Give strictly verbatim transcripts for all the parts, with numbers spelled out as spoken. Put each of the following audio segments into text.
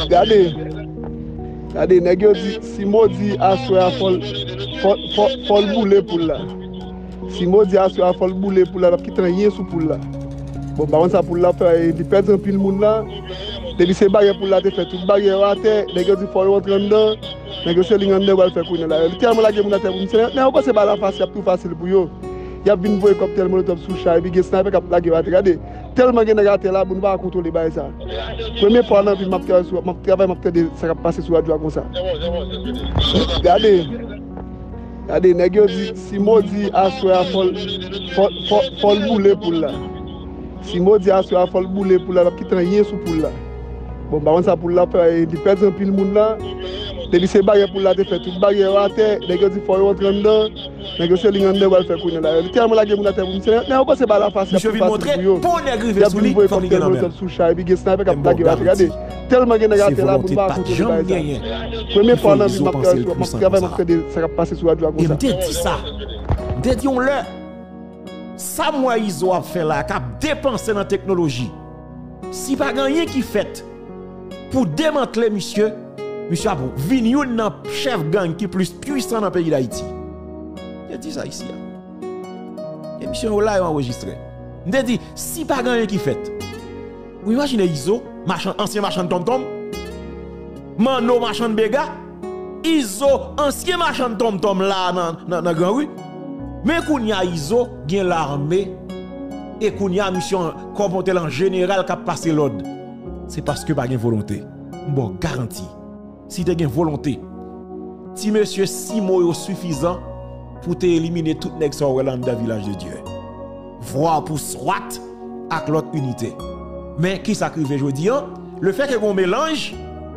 Gade, gade, nèg yo di, Simo di aswè a fò l, fò, fò, fò l boule poul la. Simo di aswè a fò l boule poul la, l ap kite anyen sou poul la. Bon, pa konn sa poul la ap fè, li pèdi anpil moun la. Depi se baryè poul la te fè, tout baryè yo atè, nèg yo di fò yo antre anndan. Nèg yo se liy anndan yo pral fè kounye a la. Li tèlman lage moun atè pou misye, lè yo panse bagay la fasil, ap tou fasil pou yo. Y ap vin voye kòktèl molotòv sou cha, epi gen snaypè k ap lage yo atè. Gade, tèlman gen nèg atè la, nou pa ka kontwole bagay sa. Premye fwa nan vi m, m ap travay sou, m ap travay, m ap tande sa k ap pase sou radyo a konsa. Gade, gade, nèg yo di, Simo di aswè a fò l, fò, fò, fò l boule poul la. Simo di aswè a fò l boule poul la, l ap kite anyen sou poul la. Bon, pa konn sa poul la ap fè, li pèdi anpil moun la. Depi se baryè poul la te fè, tout baryè yo atè, nèg yo di fò yo antre anndan. Nèg yo se liy anndan yo pral fè kounye a la. Li tèlman lage moun atè pou misye, lè yo panse bagay la fasil, ap tou fasil pou yo. Y ap vin voye kòktèl molotòv sou cha, epi gen snaypè k ap lage yo atè. Gade, tèlman gen nèg atè la, nou pa ka kontwole bagay sa. Premye fwa nan vi m, m ap travay sou, m ap travay, m ap tande sa k ap pase sou radyo a konsa. E m te di sa. M te di yon lè, sa m wè Izo ap fè la, k ap depanse nan teknoloji. Si pa gen anyen ki fèt pou demantle misye, misye ap vin youn nan chèf gang ki plis pwisan nan peyi Dayiti. M te di sa isi a. Emisyon yo la, yo anrejistre. M te di, si pa gen anyen ki fèt, ou imajine Izo, machann, ansyen machann tonmtonm, Manno machann bega, Izo, ansyen machann tonmtonm la nan, nan, nan Gran Ri. Men kounye a Izo gen lame, e kounye a misye kòm on tèl an jeneral k ap pase lòd. Se paske pa gen volonte. M ba w garanti. Si te gen volonte, ti mesye Simo yo sifizan pou te elimine tout nèg sa w wè la anndan Vilaj de Dye. Vwa pou swat ak lòt inite. Men ki sa k rive jodi an? Lefètke gen yon melanj,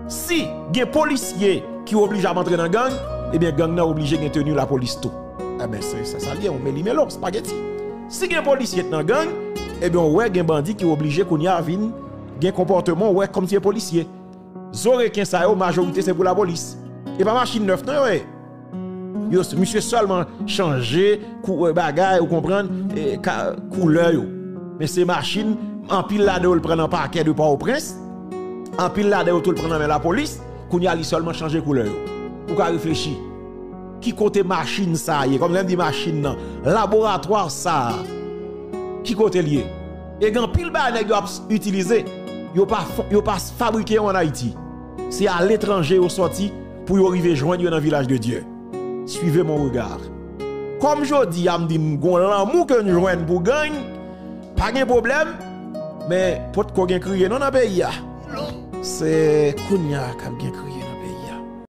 si gen polisye ki oblije ap antre nan gang, ebyen gang nan oblije gen teni lapolis tou. Ebyen se, se sa l ye, yon meli melon, spageti. Si gen polisye k nan gang, ebyen w wè gen bandi ki oblije kounye a vin gen konpòteman w wè kòmsi se polisye. Zo reken sa yo, majorite se pou lapolis. E pa machin nèf non yo ye. Yo, misye sèlman chanje kou, bagay, ou konprann, e, ka, koulè yo. Men se machin, anpil ladan yo l pran nan pakè de Pòtoprens. Anpil ladan yo tou l pran nan men lapolis. Kounye a li sèlman chanje koulè yo. Ou ka reflechi. Ki kote machin sa a ye? Kòm lè m di machin nan, laboratwa sa a, ki kote l ye? E gen anpil bagay nèg yo ap itilize, yo pa fon, yo pa fabrike yo ann Ayiti. Se aletranje yo sòti pou yo rive jwenn yo nan Vilaj de Dye. Suivez mon regard. Kòm jodi a m di m gon lanmou ke n jwenn pou gang, pa gen pwoblèm, men potko gen kriye non nan peyi a. Se kounye a k ap gen kriye.